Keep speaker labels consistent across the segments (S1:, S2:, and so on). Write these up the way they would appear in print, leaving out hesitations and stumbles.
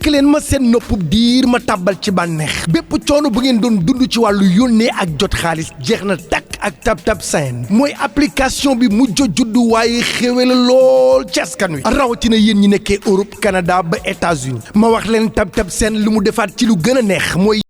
S1: dékk leen ma seen noppub diir ma tàbbal ci bànneex bépp coono bu ngeen doon dund ci wàllu yónnee ak jot xaalis jeex na takk ak TapTap Send mooy application bi mujj juddu waaye xéwé la lool ci askan wi rawatina yéen ñi nekkee Europe Canada ba États-Unis ma wax leen TapTap Send lu mu defaat ci lu gën a neex mooy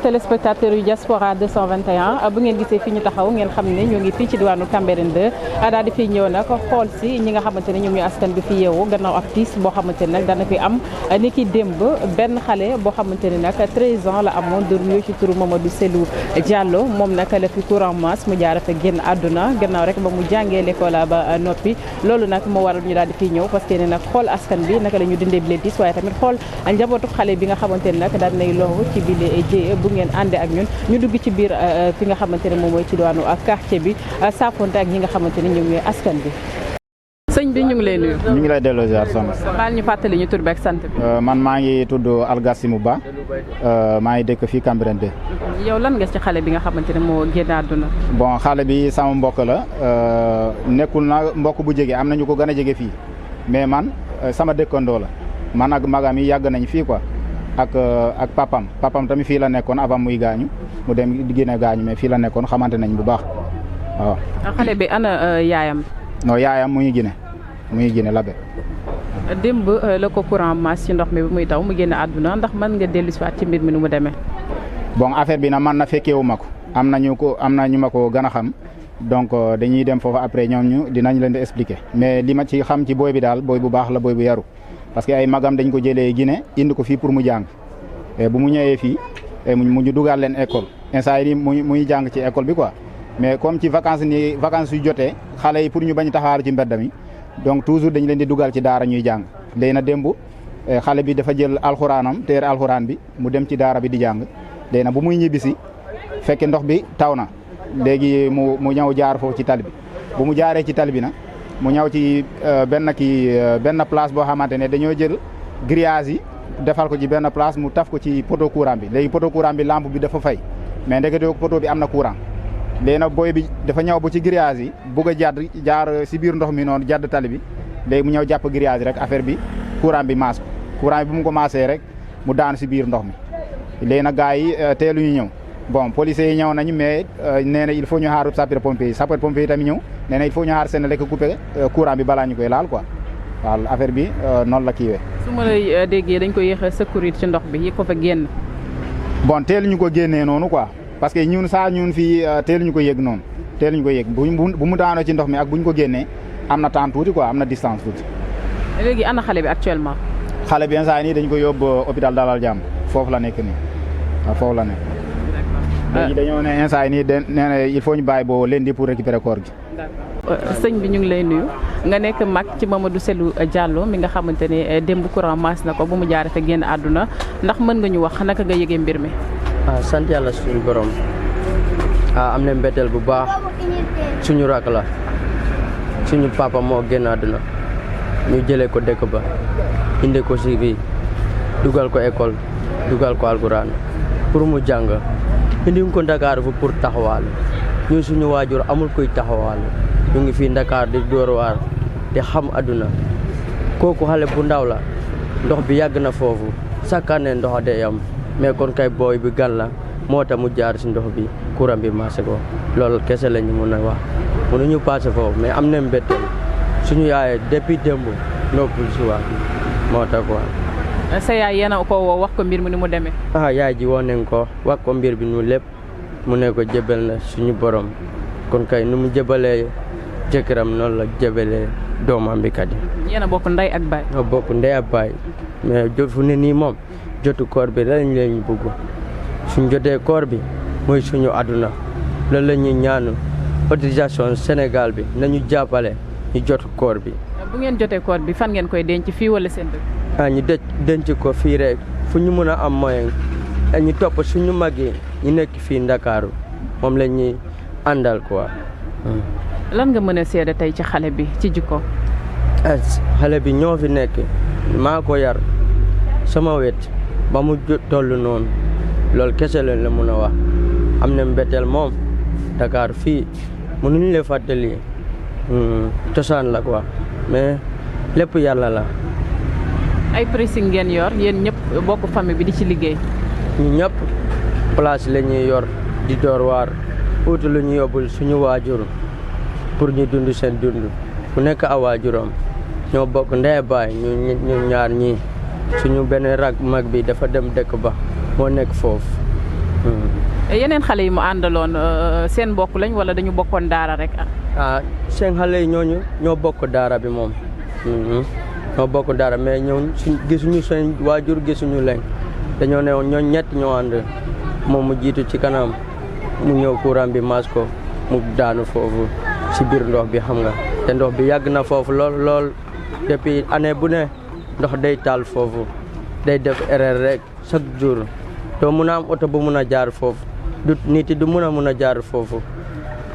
S2: téléspectateurs yu Diaspora 221 bu ngeen gisee fi ñu taxaw ngeen xam ne ñoo ngi fii ci diwaanu Cambérène 2 daal di fiy ñëw nag xool si ñi nga xamante ne ñoom ñu askan bi fi yeewu gannaaw ak tiis boo xamante ne nag dana fi am ni ki démb benn xale boo xamante ne nag 13 ans la amoon doon ñëw ci turu Mamadou Selou Diallo moom nag la fi courant masse mu jaara fa génn àdduna gannaaw rek ba mu jàngee l'école ba noppi loolu nag moo waral ñu daal di fiy ñëw parce que ne nag xool askan bi naka la ñu dundee bi tiis waaye tamit xool njabootu xale bi nga xamante ne nag daal nay loxo ci bile jéye bu ngeen àndee ak ñun ñu dugg ci biir fi nga xamante ne moom mooy ci diwaanu ak quartier bi saafonte ak ñi nga xamante ne ñoom ñooy askan bi. sëñ bi ñu ngi lay nuyu.
S3: ñu ngi lay delloo ziar soxna.
S2: baal ñu fàttali ñu tur beeg sant bi.
S3: man maa ngi tudd Algassimou Ba maa ngi dëkk fii Cambérène 2.
S2: yow lan nga ci xale bi nga xamante ne moo génn àdduna.
S3: bon xale bi sama mbokk la nekkul na mbokk bu jege am na ñu ko gën a jege fii mais man sama dëkkandoo la man ak magam yi yàgg nañ fii quoi. ak papam tamit fii la nekkoon avant muy gaañu mu dem Guinée gaañu mais fii la nekkoon xamante nañ bu baax waaw.
S2: xale bi ana yaayam.
S3: non yaayam muy Guinée Labé.
S2: démb la ko courant masse ci ndox mi bi muy taw mu génn àdduna ndax mën nga dellu si waat ci mbir mi nu mu demee.
S3: bon affaire bi nag man na fekkeewu ma ko am na ñu ma ko gën a xam donc dañuy dem foofu après ñoom ñu dinañ leen di expliquer mais li ma ci xam ci booy bi daal booy bu baax la booy bu yaru. parce que ay magam dañ ko jëlee Guinée indi ko fii pour mu jàng bu mu ñëwee fii mu ñu dugal leen école instant yii muy jàng ci école bi quoi mais comme ci vacances yu jotee xale yi pour ñu bañ taxawaaru ci mbedd mi donc toujours dañ leen di dugal ci daara ñuy jàng léegi na démb xale bi dafa jël alxuraanam téere alxuraan bi mu dem ci daara bi di jàng léegi na bu muy ñibbisi fekke ndox bi taw na léegi mu ñëw jaar foofu ci tali bi bu mu jaaree ci tali bi na mu ñëw ci benn place boo xamante ne dañoo jël grillage yi defal ko ci benn place mu taf ko ci poteau courant bi léegi poteau courant bi lampe bi dafa fay mais ndekete poteau bi am na courant léegi nag booy bi dafa ñëw ba ci grillage yi bugg a jaar si biir ndox mi noonu jàdd tali bi léegi mu ñëw jàpp grillage rek affaire bi courant bi maas ko courant bi bu mu ko maasee rek mu daan si biir ndox mi léegi nag gars yi teelu ñu ñëw bon policiers yi ñëw nañu mais nee na il faut ñu xaar sapeur pompier yi tamit ñëw nee na il faut ñu xaar seen lekk coupé courant bi balaa ñu koy laal quoi waaw affaire bi noonu la kiiwee.
S2: su ma lay déggee dañ ko yéex a secourir ci ndox bi yi ko fa génn.
S3: bon teel ñu ko génnee noonu quoi parce que ñun fii teel ñu ko yëg noonu teel ñu ko yëg bu mu daanoo ci ndox mi ak bu ñu ko génnee am na temps tuuti quoi am na distance tuuti.
S2: léegi ana xale bi actuellement.
S3: xale bi instant nii dañ ko yóbbu hôpital Dalal Jàmm foofu la nekk nii waaw foofu la nekk. léegi dañoo ne instant yii nii nee na il faut ñu bàyyi boo lundi pour récupérer corps gi.
S2: sëñ bi ñu ngi lay nuyu nga nekk mag ci Mamadou Selou Diallo mi nga xamante ne démb courant masse na ko bu mu jaaree fa génn àdduna ndax mën nga ñu wax naka nga yëgee mbir mi.
S4: sant yàlla suñu borom am na mbetteel bu baax suñu rak la suñu papa moo génn àdduna ñu jëlee ko dëkk ba indi ko si fii dugal ko école dugal ko alxuraan pour mu jàng. indi ko Dakar fu pour taxawal ñu suñu waajur amul koy taxawal ñu ngi fii Dakar di door waar di xam aduna kooku xale bu ndaw la ndox bi yàgg na foofu sakkaane ndox day am mais kon kay booy bi gan la moo tax mu jaar si ndox bi courant bi maase ko loolu kese la ñu mun a wax mënuñu passé foofu mais am na mbetteel suñu yaay depuis démb noppul si wax moo tax quoi.
S2: sa yaay yéen a ko woo wax ko mbir mi ni mu demee.
S4: yaay ji woo nañ ko wax ko mbir bi nu lépp mu ne ko jëbal na suñu borom kon kay nu mu jëbalee jëkkëram noonu la jëbalee doomam bi kat yi.
S2: yéen a bokk ndey ak baay.
S4: ñoo bokk ndey ak baay mais fu ne nii moom jotu koor bi lañ leen bëgg suñ jotee koor bi mooy suñu àdduna loolu la ñuy ñaanu autorisation Sénégal bi nañu jàppale ñu jot koor bi.
S2: bu ngeen jotee koor bi fan ngeen koy denc fii wala seen dëkk.
S4: ñu denc ko fii rek fu ñu mën a am moyen ñu topp suñu mag yi ñu nekk fii Ndakaaru moom la ñuy àndal quoi.
S2: lan nga mën a seede tey ci xale bi ci jikko.
S4: xale bi ñoo fi nekk maa ko yar sama wet ba mu toll noonu loolu kese la mën a wax am na mbetteel moom Dakar fii mënuñu la fàttali cosaan la quoi mais lépp yàlla la
S2: ay pressing ngeen yor yéen ñëpp bokk famille bi di ci liggéey.
S4: ñu ñëpp place la ñuy yor di door waar ut lu ñu yóbbul suñu waajur pour ñu dund seen dund ku nekk a waajuram ñoo bokk ndey baay ñu ñaar ñii suñu benn rak mag bi dafa dem dëkk ba moo nekk foofu.
S2: yeneen xale yi mu àndaloon seen mbokk lañ wala dañu bokkoon daara rek.
S4: seen xale yi ñoo bokk daara bi moom. ñoo bokk daara mais ñoom gisuñu seen waajur gisuñu leen dañoo ne woon ñoo ñett ñoo ànd moom mu jiitu ci kanam mu ñëw courant bi mas ko mu daanu foofu ci biir ndox bi xam nga te ndox bi yàgg na foofu lool depuis année bu ne ndox day taal foofu day def erreur rek chaque jour doo mun a am oto bu mun a jaar foofu du nit du mun a jaar foofu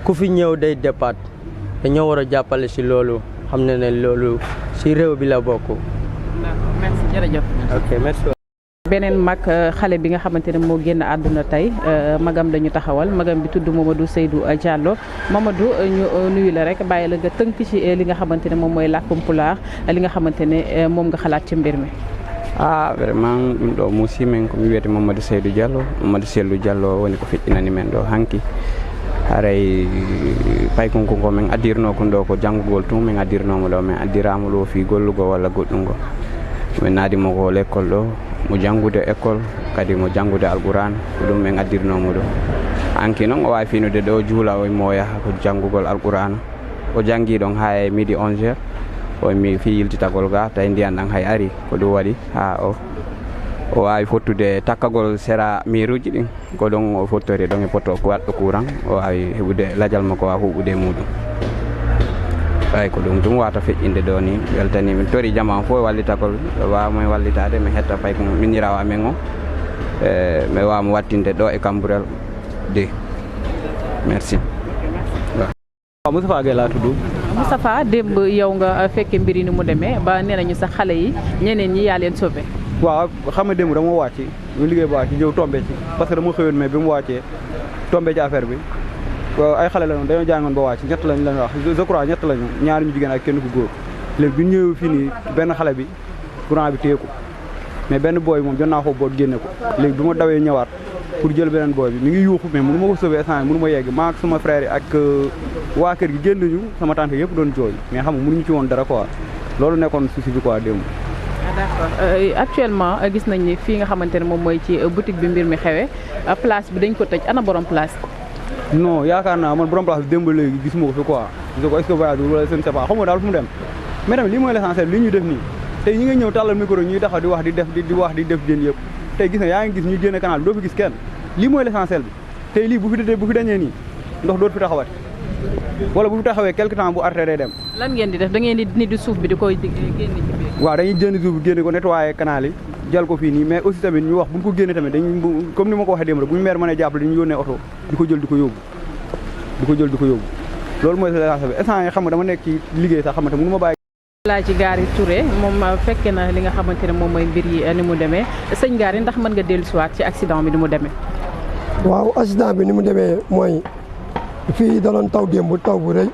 S4: ku fi ñëw day départ te ñoo war a jàppale si loolu xam ne loolu si réew bi la bokk.
S2: merci jërëjëf.
S4: ok merci.
S2: beneen mag xale bi nga xamante ne moo génn àdduna tey magam lañu taxawal magam bi tudd Mamadou Seydou Diallo Mamadou ñu nuyu la rek bàyyi la nga tënk ci li nga xamante ne moom mooy làkkum pulaar li nga xamante ne moom nga xalaat ci mbir mi.
S5: vraiment ɗum ɗo muusi men komi wiyete Mamadou Seydou Diallo woni ko feƴƴinani men ɗo hanki haray pay konko men addirno kon ɗo ko janngugol tun min addirnomo ɗo min addirama ɗo fi gollugo walla goɗɗungo min naadimo ko l'école ɗo mo janngude école kadi mo janngude alquran ko ɗum min addirnomo ɗo hanki noon o wawi finude ɗo juula o mo yaha ko janngugol alquran o janngi ɗon ha e midi 11h o mi fi yiltitagol ga tawi ndiyan ɗan hay ari ko ɗum waɗi ha o wawi fottude takkagol sera miruji ɗin ko ɗon o fottori ɗon e poto ko waɗɗo courant o wawi heɓude ladial makko wawa huɓude e muɗum ɓay ko ɗum wata feƴƴinde ɗo ni weltani min tori jama fof wallitagol wawamo wallitade mi hetta pay ko minnirawo amen o mi wawamo wattinde ɗo e Camburel de merci.
S6: Moustapha Gueye laa tudd.
S2: Moustapha démb yow nga fekke mbiri ni mu demee ba nee nañu sax xale yi ñeneen ñi yaa leen sauvé.
S6: waaw xam nga démb dama wàcc ñu liggéey ba wàcc ñëw tombé ci parce que dama xëyoon mais bi mu wàccee tombé ci affaire bi ay xale la noonu dañoo jàngoon ba wàcc ñett lañ leen wax je crois ñett lañu ñaari ñu jigéen ak kenn ku góor léegi bi ñu ñëwee fii nii benn xale bi courant bi téye ko mais benn booy moom jot naa ko boot génne ko léegi bi ma dawee ñëwaat pour jël beneen booy bi mi ngi yuuxu mais mënu ma ko sauver instant mënu ma yegg maa ak sama frère yi ak waa kër gi génn ñu sama tante yëpp doon jooy mais xam nga mënuñu ci woon dara quoi loolu nekkoon souci bi quoi démb.
S2: d'accord actuellement gis nañ ni fii nga xamante ne moom mooy ci boutique bi mbir mi xewee place bi dañ ko tëj ana borom place.
S6: non yaakaar naa man borom place bi démb léegi gisuma ko fi quoi gis ko est-ce que voyage wala je ne sais pas xam nga daal fu mu dem mais tamit lii mooy l'essentiel li ñu def nii tey ñi nga ñëw tàllal micro ñuy taxaw di wax di def jën yëpp tey gis na yaa ngi gis ñu génne canal bi doo fi gis kenn lii mooy l'essentiel bi tey lii bu fi dañee nii ndox dootu fi taxawati wala bu fi taxawee quelque temps bu arrêté day dem.
S2: lan ngeen di def da ngeen di nit suuf bi di koy génne ci biir.
S6: waaw dañuy jënd suuf bi génne ko nettoyer canal yi jël ko fii nii mais aussi tamit ñu wax bu ñu ko génne tamit dañuy comme ni ma ko waxee démb rek bu ñu meer mënee jàppale dañuy yónnee oto di ko jël di ko yóbbu loolu mooy l'essentiel bi instant yi xam nga dama nekk ci liggéey sax xam nga te mënu ma bàyyi.
S2: laa ci Gary Touré moom fekke na li nga xamante ne moom mooy mbir yi ni mu demee sëñ Gary ndax mën nga dellusiwaat ci accident bi ni mu demee.
S7: waaw accident bi ni mu demee mooy fii daloon taw démb taw bu rëy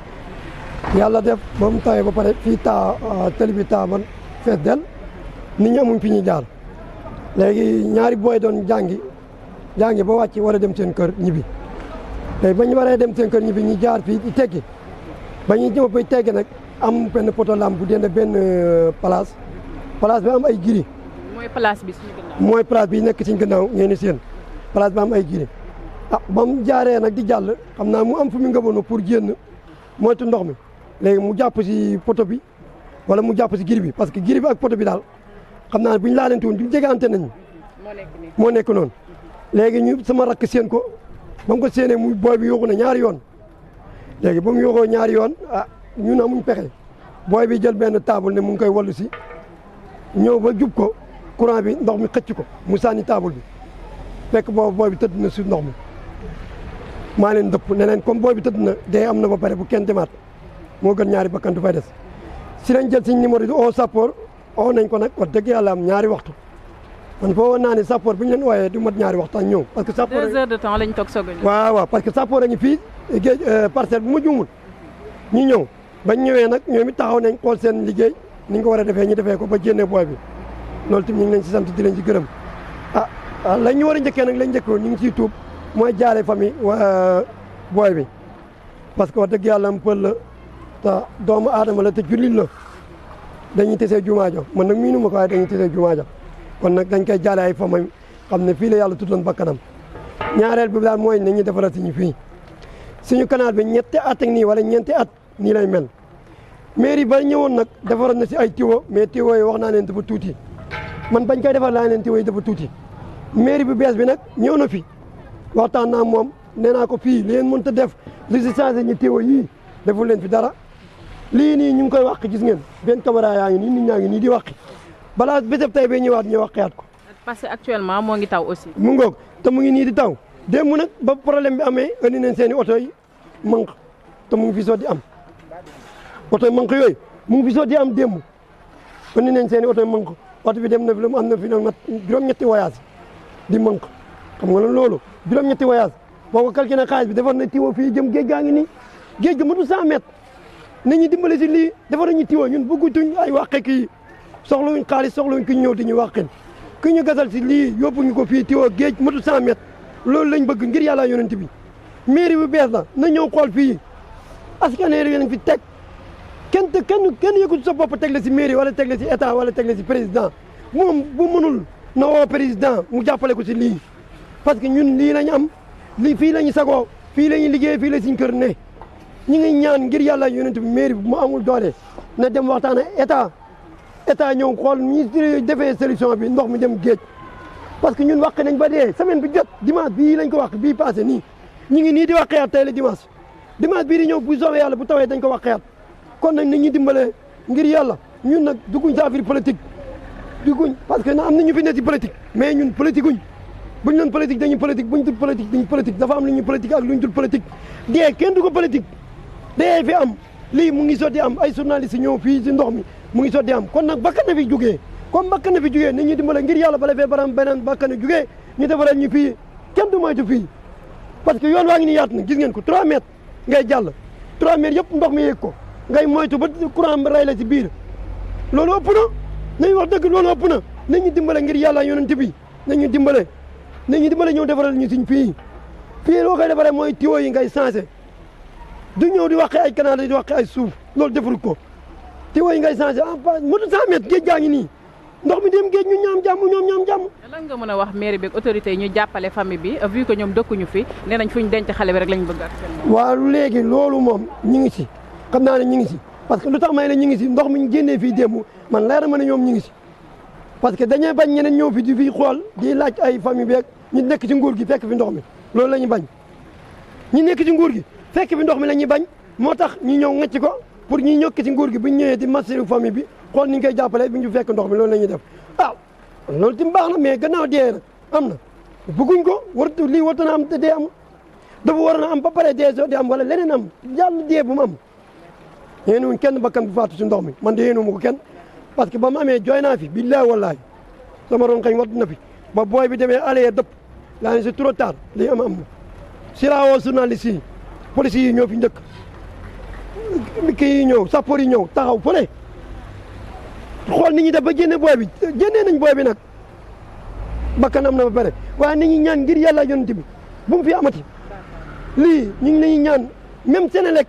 S7: yàlla def ba mu tawee ba pare fii télé bi man fees del nit ñi amuñ fi ñuy jaar léegi ñaari booy doon jàngi ba wàcc war a dem seen kër ñibbi léegi ba ñu waree dem seen kër ñibbi ñu jaar fii di teggi ba ñuy jëm bay teggi nag am benn poto lampe bu dend benn place bi am ay giri.
S2: mooy place bi suñu gannaaw.
S7: mooy place bi nekk suñu gannaaw ngeen seen place bi am ay giri ba mu jaaree nag di jàll xam naa mu am fu mu ngëboon pour génn moytu ndox mi léegi mu jàpp si poto bi wala mu jàpp si giri bi parce que giri bi ak poto bi daal xam naa bu ñu laalante woon duñ jegante nañ moo nekk noonu léegi ñu sama rakk seen ko ba mu ko séenee mu booy bi yóoxu na ñaari yoon léegi ba mu yóoxoo ñaari yoon ñun amuñ pexe booy bi jël benn table ne mu ngi koy wallu si ñëw ba jub ko courant bi ndox mi xëcc ko mu sànni table bi fekk boobu booy bi tëdd na si ndox mi maa leen dëpp ne leen comme booy bi tëdd na dee am na ba pare bu kenn demaat moo gën ñaari bakkan du fay des si lañ jël suñ numéro di oo sappoor oo nañ ko nag wax dëgg yàlla am ñaari waxtu man foo woon naa ne sappoor bu ñu leen ooyee du mat ñaari waxtu ak ñëw parce que sappoor
S2: 2 heures de temps lañ toog soog a ñëw.
S7: waaw parce que sappoor a ngi fii géej parcelle bu ma juumul ñu ñëw bañ ñëwee nag ñoom it taxaw nañ xool seen liggéey ni ñu ko war a defee ñu defee ko ba génnee booy bi loolu tamit ñu ngi leen si sant di leen ci gërëm lañ ñu war a njëkkee nag lañ njëkkoon ñu ngi ciy tuub mooy jaale famille booy bi parce que wax dëgg yàlla am pël la te doomu aadama la te jullit la dañuy tesee jumaa ja man nag miinu ma ko waaye dañuy tesee jumaa ja kon nag dañ koy jaale ay famille xam ne fii la yàlla tuddoon bakkanam ñaareel bi daal mooy nañuy defaral suñu fii suñu canal bi ñetti at ak nii wala ñeenti at nii lay mel mairie ba ñëwoon nag defaral na si ay tiwo mais tiwo yi wax naa leen dafa tuuti man bañ koy defar laa leen tiwo yi dafa tuuti mairie bi bees bi nag ñëw na fi waxtaan naa moom nee naa ko fii li ngeen mën ta def li si changé ñu tiwo yii deful leen fi dara lii nii ñu ngi koy wax gis ngeen benn caméra yaa ngi nii nit ñaa ngi nii di wax balaa bésëb tey bee ñëwaat ñu waxeyaat ko.
S2: parce que actuellement moo ngi taw aussi.
S7: mu ngoog te mu ngi nii di taw démb nag ba problème bi amee indi nañ seen i oto yi manq te mu ngi fi soo di am oto yi manq yooyu mu ngi fi soo di am démb indi nañ seen i oto yi manq oto bi dem na fi am na fi nag juróom-ñetti voyage di manq xam nga loolu juróom-ñetti voyage boo ko calculé xaalis bi defar na tiwo fii jëm géej gaa ngi nii géej ga matu 100 mètres nañu dimbale si lii defar nañu tiwo ñun bëggutuñ ay wàqe kii soxlawuñ xaalis soxlawuñ ki ñu ñëw di ñu wàqin ki ñu gasal si lii yóbbuñu ko fii tiwo géej matu 100 mètres loolu lañ bëgg ngir yàlla yonent bi mairie bu bees la na ñëw xool fii askaneer yi fi teg kenn yëkkatu sa bopp teg la si mairie wala teg la si état wala teg la si président moom bu mënul na woo président mu jàppale ko si lii parce que ñun lii lañ am lii fii lañu sagoo fii la ñuy liggéey fii la suñ kër ne ñu ngi ñaan ngir yàlla yonent bi mairie bi mu amul doole na dem waxtaan ak état ñëw xool ministre defee solution bi ndox mi dem géej parce que ñun wax nañ ba dee semaine bi jot dimanche bii lañ ko wax bii passé nii ñu ngi nii di wax xeyaat tey la dimanche bii di ñëw bu soobee yàlla bu tawee dañ ko wax xeyaat kon nag nit ñi dimbale ngir yàlla ñun nag dugguñ sa affaire politique dugguñ parce que am na ñu fi ne si politique mais ñun politique uñ buñ doon politique dañuy politique buñ dul politique dañuy politique dafa am lu ñuy politique ak lu ñu dul politique dee kenn du ko politique dee fi am lii mu ngi sotti am ay journaliste ñëw fii si ndox mi mu ngi sotti am kon nag bakkan na fi jógee comme bakkan na fi jógee nit ñi dimbale ngir yàlla bala fee baram beneen bakkan na jógee ñu defaral ñu fii kenn du moytu fii parce que yoon waa ngi ni yaatu na gis ngeen ko 3 mètres ngay jàll 3 mètres yëpp ndox mi yëg ko ngay moytu ba courant ray la si biir loolu ëpp na nañu wax dëgg loolu ëpp na nañu dimbale ngir yàlla yonent bi nañu dimbale ñëw defaral ñu suñ fii loo koy defaree mooy tuyau yi ngay changé du ñëw di waxee ay canal di waxee ay suuf loolu deful ko tuyau yi ngay changé motu 100 mètres géej gaa ngi nii ndox mi dem géej ñu ñaam jàmm ñoom ñaam jàmm.
S2: lan nga mën a wax mairie bi ak autorité yi ñu jàppale famille bi vu que ñoom dëkkuñu fi nee nañ fuñ denc xale bi rek lañ bëgg actuellement.
S7: waaw léegi loolu moom ñu ngi si xam naa ne ñu ngi si parce que lu tax may ne ñu ngi si ndox mi ñu génnee fii démb man leer na ma ne ñoom ñu ngi si parce que dañuy bañ ñeneen ñëw fi di fii xool di laaj ay famille beeg ñu nekk ci nguur gi fekk fi ndox mi loolu la ñu bañ ñu nekk ci nguur gi fekk fi ndox mi la ñuy bañ moo tax ñu ñëw ngëcc ko pour ñi ñokk ci nguur gi bu ñu ñëwee di massiru famille bi xool ni ñu koy jàppale bi ñu fekk ndox mi loolu la ñuy def loolu tim baax na mais gannaaw dee na am na bëgguñ ko lii warta na am te dee am dafa war na am ba pare dee soo di am wala leneen am yàlla dee bu mu am yéenuwuñ kenn bakkan bu faatu ci ndox mi man de yéenu ma ko kenn parce que ba mu amee jooy naa fi billahi wallahi sama ron xañ wat na fi ba booy bi demee alee dëpp laa ne c'est trop tard lii am na si laa woo journaliste yi police yi ñëw fi njëkk kii yi ñëw sapeur yi ñëw taxaw fële xool nit ñi def ba génne booy bi génnee nañ booy bi nag bakkan am na ba pare waaye nit ñi ñaan ngir yàlla yonent bi bu mu fi amati lii ñu ngi lañuy ñaan même Sénélec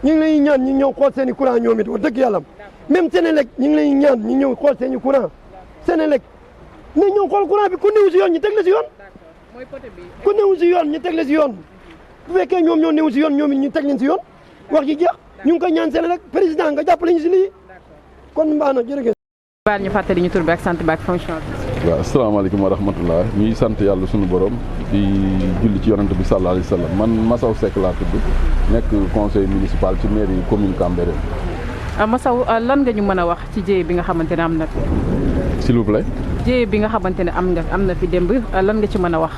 S7: ñu ngi lañuy ñaan ñu ñëw xool seen i courant ñoom it wax dëgg yàlla même Sénélec ñu ngi lañuy ñaan ñu ñëw xool seen i courant Sénélec ne ñëw xool courant bi ku newu si yoon ñu teg la si yoon ku newu si yoon ñu teg la si yoon bu fekkee ñoom ñoo newu si yoon ñoom it ñu teg leen si yoon wax ji jeex ñu ngi koy ñaan Sénélec président nga jàppale ñu si lii kon mbaa na jërëjëf.
S2: baal ñu fàttali ñu tur bi ak sant bi ak fonction bi.
S8: waaw asalaamaaleykum wa rahmatullah ñuy sant yàlla suñu borom di julli ci yonent bi sallallahu alayhi wa sallam man Massaw Seck laa tudd nekk conseil municipal ci mairie commune Cambérène.
S2: Massaw lan nga ñu mën a wax ci jéye bi nga xamante ne am na fi.
S8: s'il vous plaît.
S2: jéye bi nga xamante ne am na fi démb lan nga ci mën a wax.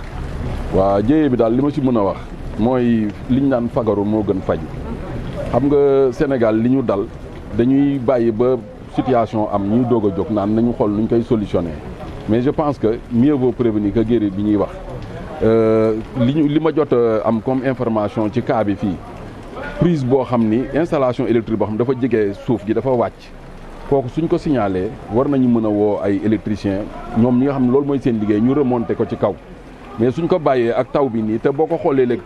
S8: waa jéye bi daal li ma ci mën a wax mooy liñ naan fagaru moo gën faju xam nga Sénégal li ñu dal dañuy bàyyi ba situation am ñuy doog a jóg naan nañu xool nuñ koy solutionner mais je pense que mieux vaut prévenir que guérir bi ñuy wax li ma jot am comme information ci cas bi fii prise boo xam ni installation électrique boo xam dafa jege suuf gi dafa wàcc kooku suñ ko signalé war nañu mën a woo ay électricien ñoom ñi nga xam ne loolu mooy seen liggéey ñu remonté ko ci kaw mais suñ ko bàyyee ak taw bi nii te boo ko xoolee léegi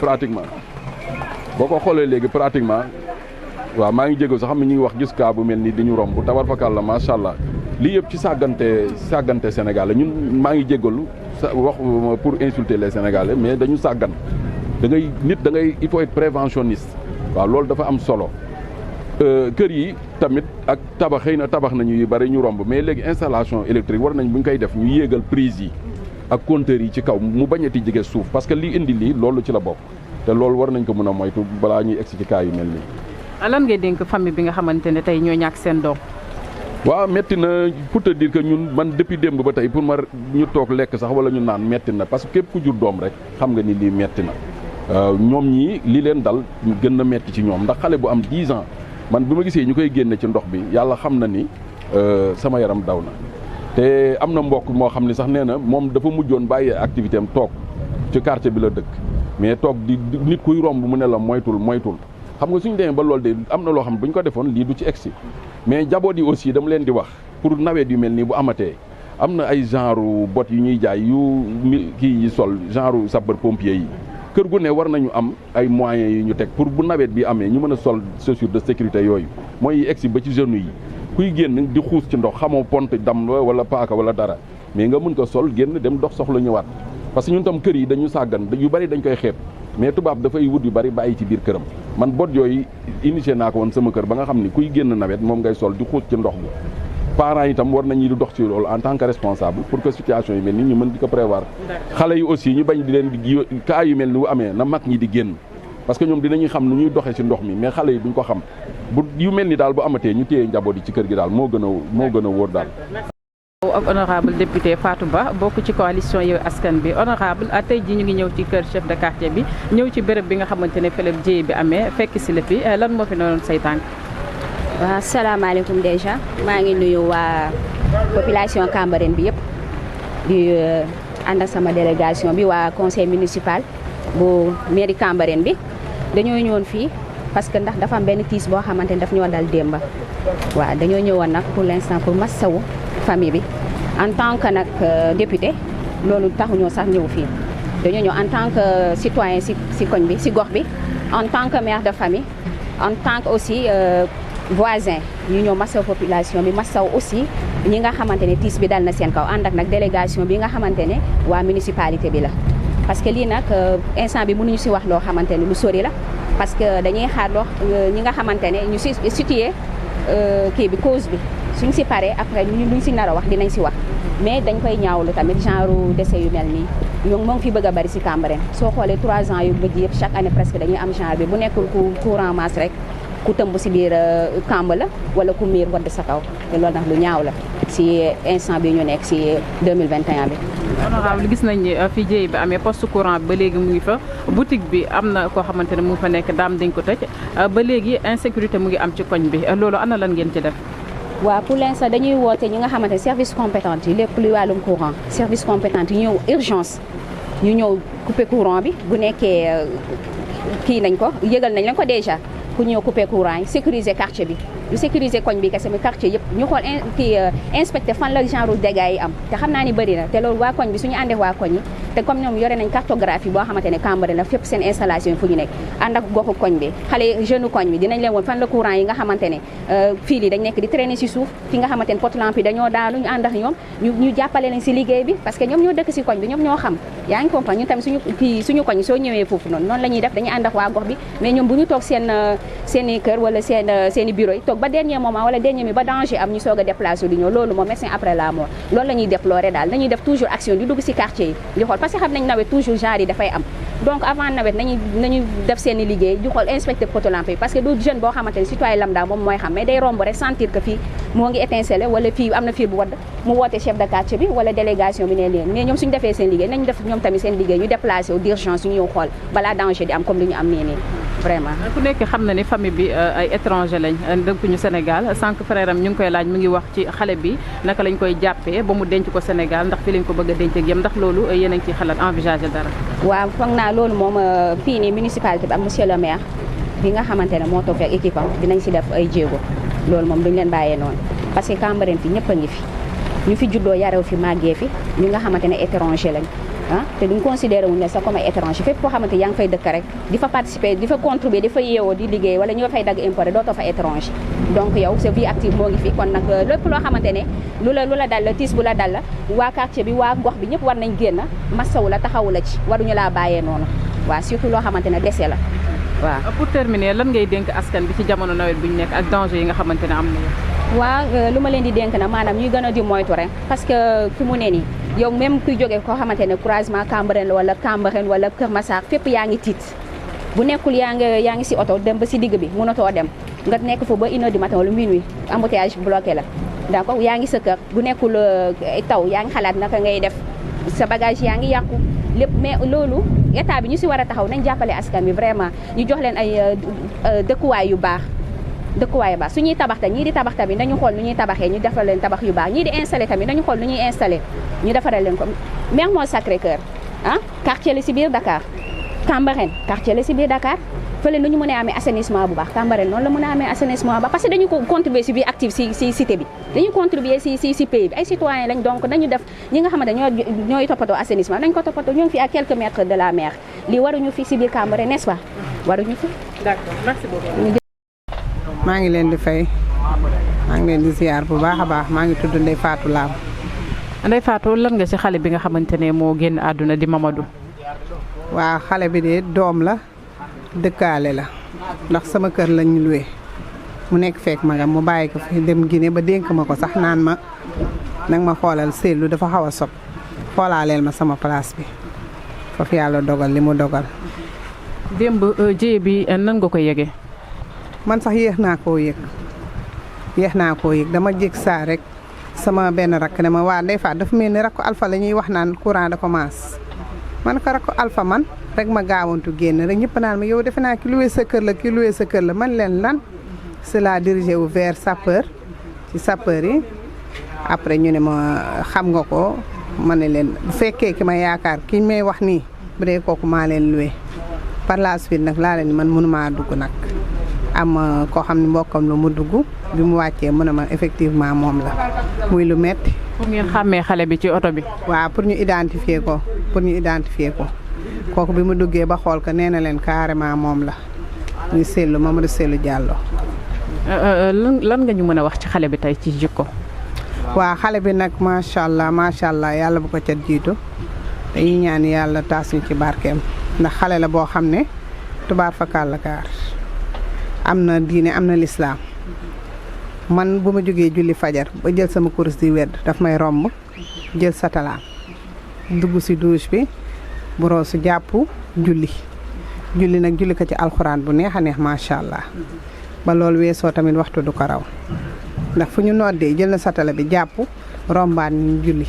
S8: pratiquement waaw maa ngi jégalu sax xam ne ñu ngi wax gis kaa bu mel ni di ñu romb tabar fakal la macha allah lii yëpp ci sàggante Sénégal la ñun maa ngi jégalu wax pour insulter les Sénégalais mais dañu sàggan da ngay il faut être préventionniste waaw loolu dafa am solo kër yi tamit ak tabax xëy na tabax nañu yu bari ñu romb mais léegi installation électrique war nañ bu ñu koy def ñu yéegal prise yi ak compteurs yi ci kaw mu bañati jege suuf parce que lii indi lii loolu ci la bokk te loolu war nañ ko mën a moytu balaa ñuy egsi ci cas yu mel nii.
S2: lan ngay dénk famille bi nga xamante ne tey ñoo ñàkk seen doom.
S8: waaw metti na pour te dire que ñun man depuis démb ba tey pour ma ñu toog lekk sax wala ñu naan metti na parce que képp ku jur doom rek xam nga ni lii metti na ñoom ñii li leen dal gën na metti ci ñoom ndax xale bu am 10 ans man bi ma gisee ñu koy génne ci ndox bi yàlla xam na ni sama yaram daw na te am na mbokk moo xam ne sax nee na moom dafa mujjoon bàyyee activité am toog ci quartier bi la dëkk mais toog di nit kuy romb mu ne la moytul xam nga suñu demee ba loolu de am na loo xam ne bu ñu ko defoon lii du ci egsi mais jaboot yi aussi dama leen di wax pour nawet yu mel nii bu amatee am na ay genre bot yu ñuy jaay yu kii yi sol genre sapeur pompier yi kër gu ne war nañu am ay moyens yu ñu teg pour bu nawet bi amee ñu mën a sol chaussure de sécurité yooyu mooy egsi ba ci genoux yi kuy génn di xuus ci ndox xamoo pont dam wala paaka wala dara mais nga mën ko sol génn dem dox soxla ñëwaat parce que ñun tam kër yi dañu sàggan yu bari dañ koy xeeb mais tubaab dafay wut yu bari bàyyi ci biir këram man bot yooyu initié naa ko woon sama kër ba nga xam ni kuy génn nawet moom ngay sol di xuus ci ndox bi parents itam war nañu di dox ci loolu en tant que responsable pour que situation yi mel ni ñu mën di ko prévoir xale yi aussi ñu bañ di leen di cas yu mel ni bu amee na mag ñi di génn parce que ñoom dinañuy xam nu ñuy doxee ci ndox mi mais xale yi duñ ko xam bu yu mel ni daal bu amatee ñu téye njaboot yi ci kër gi daal moo gën a wóor daal.
S2: ak honorable député Fatou Ba bokk ci coalition Yewwi Askan Wi honorable tey jii ñu ngi ñëw ci kër chef de quartier bi ñëw ci béréb bi nga xamante ne fële jéye bi amee fekk si la fi lan moo fi noonu say tànk.
S9: waaw salaamaaleykum déjà maa ngi nuyu waa population Cambérène bi yëpp di ànd ak sama délégation bi waa conseil municipal bu mairie Cambérène bi dañoo ñëwoon fii parce que ndax dafa am benn tiis boo xamante ne daf ñoo dal démba waaw dañoo ñëwoon nag pour l'instant pour massawu famille bi en tant que nag député loolu taxuñoo sax ñëw fii dañoo ñëw en tant que citoyen si koñ bi si gox bi en tant que mère de famille en tant que aussi voisin ñu ñëw massaw population bi massaw aussi ñi nga xamante ne tiis bi dal na seen kaw ànd ak nag délégation bi nga xamante ne waa municipalité bi la parce que lii nag instant bi mënuñu si wax loo xamante ne lu sori la parce que dañuy xaar loo ñi nga xamante ne ñu si situé kii bi cause bi suñ si paree après luñ si nar a wax dinañ si wax mais dañ koy ñaawlu tamit genre décès yu mel nii ñoom moo ngi fi bëgg a bari si Cambérène soo xoolee 3 ans yu bëgg yëpp chaque année presque dañuy am genre bi bu nekkul ku courant masse rek ku tëmb si biir kamb la wala ku miir wadd sa kaw te loolu nag lu ñaaw la si instant bi ñu nekk si 2021 bi.
S2: honorable gis nañ ni fii jéey bi amee poste courant bi ba léegi mu ngi fa boutique bi am na koo xamante ne mu ngi fa nekk daam dañ ko tëj ba léegi insécurité mu ngi am ci koñ bi loolu ana lan ngeen ci def.
S9: waaw pour l'instant dañuy woote ñi nga xamante ne service compétent yi lépp luy wàllum courant service compétent yi ñëw urgence ñu ñëw couper courant bi bu nekkee kii nañ ko yëgal nañ leen ko déjà ku ñëw couper courant yi sécuriser quartier bi du sécuriser koñ bi kese mais quartier yëpp ñu xool inspecté fan la genre dégâts yi am te xam naa ni bëri na te loolu waa koñ bi suñu àndee waa koñ yi te comme ñoom yore nañ cartographie boo xamante ne Cambérène la fépp seen installation yi fu ñu nekk ànd ak goxu koñ bi xale jeune koñ bi dinañ leen woon fan la courant yi nga xamante ne fii yi dañ nekk di traîner si suuf fi nga xamante ne pot lampe yi dañoo daanu ñu ànd ak ñoom ñu jàppale leen si liggéey bi parce que ñoom ñoo dëkk si koñ bi ñoom ñoo xam yaa ngi comprendre ñun tamit suñu koñ soo ñëwee foofu noonu la ñuy def dañuy ànd ak waa gox bi mais ñoom bu ñu toog seen i kër wala seen i bureau yi toog ba dernier moment wala dernier mi ba danger am ñu soog a déplacé di ñëw loolu moom médecin après la mort loolu la ñuy déplorer daal nañuy def toujours action di dugg si quartier yi di xool parce que xam nañ nawet toujours genre yi dafay am donc avant nawet nañu def seen i liggéey di xool inspecter potelampe yi parce que du jeune boo xamante ne citoyen lambda moom mooy xam mais day romb rek sentir que fii moo ngi étincelé wala fii am na fii bu wadd mu woote chef de quartier bi wala délégation bi ne leen mais ñoom suñu defee seen liggéey nañu def ñoom tamit seen liggéey ñu déplacé wu d'urgence ñu ñëw xool balaa danger di am comme li ñu am nii vraiment.
S2: ku nekk xam na ni famille bi ay étranger lañ dëkkuñu Sénégal sànq frère am ñu ngi koy laaj mu ngi wax ci xale bi naka lañ koy jàppee ba mu denc ko Sénégal ndax fii lañ ko bëgg a denc ak yam ndax loolu yéen a ngi ciy xalaat envisager dara.
S9: waaw foog naa loolu moom fii nii municipalité bi ak monsieur le maire bi nga xamante ne moo toog ak équipe am dinañ si def ay jéego loolu moom duñ leen bàyyee noonu parce que Cambérène fi ñëpp a ngi fi ñu fi juddoo yarew fi màggee fi ñu nga xamante ne étranger lañ te duñ considéré wuñ ne sax comme ay étranger fépp koo xamante yaa ngi fay dëkk rek di fa participer di fa contribuer di fa yeewoo di liggéey wala ñoo fay dagg impôt dootoo fa étranger donc yow sa vie active moo ngi fi kon nag lépp loo xamante ne lu la dal la tiis bu la dal la waa quartier bi waa gox bi ñëpp war nañ génn massawu la taxawu la ci waruñu laa bàyyee noonu waaw surtout loo xamante ne dese la waaw.
S2: pour terminer lan ngay dénk askan bi ci jamono nawet bi ñu nekk ak danger yi nga xamante ne am na.
S9: waaw lu ma leen di dénk na maanaam ñuy gën a di moytu rek parce que fi mu ne nii yow même kuy jógee koo xamante ne croisement Cambérène wala Cambérène wala Kër Massar fépp yaa ngi tiit bu nekkul yaa ngi si oto dem ba si digg bi mënatoo dem nga nekk fa ba 1h du matin wala minuit embouteillage bloqué la d'accord yaa ngi sa kër bu nekkul taw yaa ngi xalaat naka ngay def sa bagage yaa ngi yàqu lépp mais loolu état bi ñu si war a taxaw nañ jàppale askan bi vraiment ñu jox leen ay dëkkuwaay yu baax su ñuy tabax tamit ñii di tabax tamit nañu xool nu ñuy tabaxee ñu defal leen tabax yu baax ñii di installé tamit nañu xool nu ñuy installé ñu defaral leen ko Mermoz Sacré-Cœur quartier la si biir Dakar Cambérène quartier la si biir Dakar fële nu ñu mën a amee assainissement bu baax Cambérène noonu la mën a amee assainissement bu baax parce que dañu ko contribuer si vie active si cité bi dañu contribuer si pays bi ay citoyens lañ donc nañu def ñi nga xamante ñooy toppatoo assainissement nañ ko toppatoo ñoo ngi fi à quelques mètres de la mer lii waruñu fi si biir Cambérène n'est-ce pas waruñu fi.
S2: D'accord, merci beaucoup.
S10: maa ngi leen di fay maa ngi leen di ziar bu baax a baax maa ngi tudd Ndeye Fatou Lam.
S2: Ndeye Fatou lan nga ci xale bi nga xamante ne moo génn àdduna di Mamadou.
S10: waaw xale bi de doom la dëkkaale la ndax sama kër lañu luwe mu nekk fekk magam mu bàyyi ko fi dem Guinée ba dénk ma ko sax naan ma nag ma xoolal seetlu dafa xaw a sob xoolaaleel ma sama place bi foofu yàlla dogal li mu dogal.
S2: démb jéye bi nan nga ko yëgee.
S10: man sax yéex naa koo yëg dama jég saa rek sama benn rakk ne ma waa Ndeye Fatou dafa mel ni rakku Alpha la ñuy wax naan courant da commence man ko rakku Alpha man rek ma gaawantu génn rek ñëpp naan ma yow defe naa ki luwee sa kër la man leen lan c'est la dirigé wu vers sapeur ci sapeur yi après ñu ne ma xam nga ko ma ne leen bu fekkee ki ma yaakaar ki may wax nii bu dee kooku maa leen luwee par la suite nag laa leen man mënumaa dugg nag am koo xam ne mbokkam lu mu dugg bi mu wàccee mu ne ma effectivement moom la muy lu metti
S2: pour ngeen xàmmee xale bi ci oto bi.
S10: waaw pour ñu identifier ko kooku bi mu duggee ba xool ko nee na leen carrément moom la muy Sellu Mamadou Sellu Diallo.
S2: lan nga ñu mën a wax ci xale bi tey ci jikko.
S10: waaw xale bi nag macha allah yàlla bu ko cat jiitu dañuy ñaan yàlla taas ñu ci barkeem ndax xale la boo xam ne tubaar fakal la kaar am na diine am na lislaam man bu ma jógee julli fajar ba jël sama kurus di wedd daf may romb jël satalaam dugg si douche bi bu roosu jàpp julli nag julli ko ci alxuraan bu neex a neex macha allah ba loolu weesoo tamit waxtu du ko raw ndax fu ñu noddee jël na satala bi jàpp rombaat ñu julli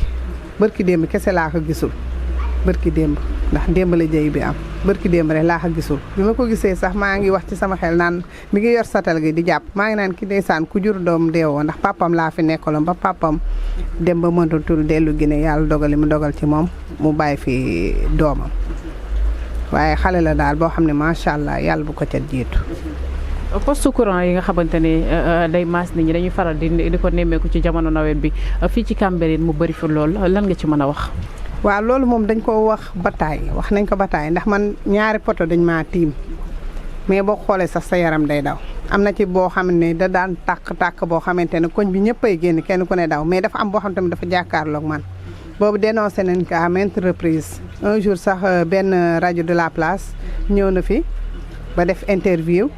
S10: bërki démb kese laa ko gisul bërki démb ndax démb la jëy bi am bërki démb rek laa ko gisul bi ma ko gisee sax maa ngi wax ci sama xel naan mi ngi yor satal gi di jàpp maa ngi naan ki ndeysaan ku jur doom deewoo ndax papam laa fi nekkaloon ba papam dem ba mënatul dellu Guinée yàlla dogal li mu dogal ci moom mu bàyyi fi doomam waaye xale la daal boo xam ne macha allah yàlla bu ko ca jiitu.
S2: poste courant yi nga xamante ne day maas nit ñi dañuy faral di ko nemmeeku ci jamono nawet bi fii ci Cambérène mu bëri fi lool lan nga ci mën a wax.
S10: waaw loolu moom dañ ko wax nañ ko bataay ndax man ñaari poto dañ maa tiim mais boo xoolee sax sa yaram day daw am na ci boo xam ne da daan tàkk boo xamante ne koñ bi ñëppay génn kenn ku ne daw mais dafa am boo xam tamit dafa jàkkaarloog man boobu dénoncé nañ ko à maintes reprises un jour sax benn rajo de la place ñëw na fi ba def interview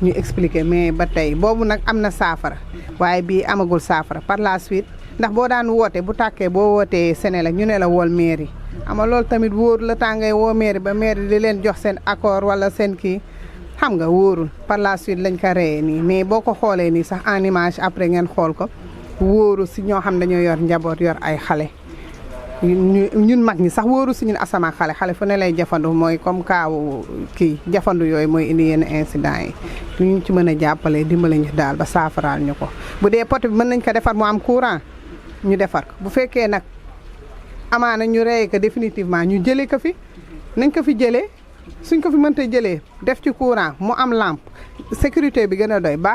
S10: ñu expliqué mais ba tey boobu nag am na saafara waaye bii amagul saafara par la suite ndax boo daan woote bu tàkkee boo wootee Sénégal ñu ne la wool mairie ama loolu tamit wóor la tàngay woo mairie ba mairie di leen jox seen accord wala seen kii xam nga wóorul par la suite lañ ko reyee nii mais boo ko xoolee nii sax en image après ngeen xool ko wóoru si ñoo xam dañoo yor njaboot yor ay xale ñun mag ñi sax wóoru si ñun asama xale fu ne lay jafandu mooy comme kaawu kii jafandu yooyu mooy indi yenn incident yi ñu ci mën a jàppale dimbale ñu daal ba saafaraal ñu ko bu dee poto bi mën nañ ko defar mu am courant ñu defar ko bu fekkee nag amaana ñu rey ko définitivement ñu jëlee ko fi nañ ko fi jëlee suñ ko fi mënta jëlee def ci courant mu am lampe sécurité bi gën a doy baax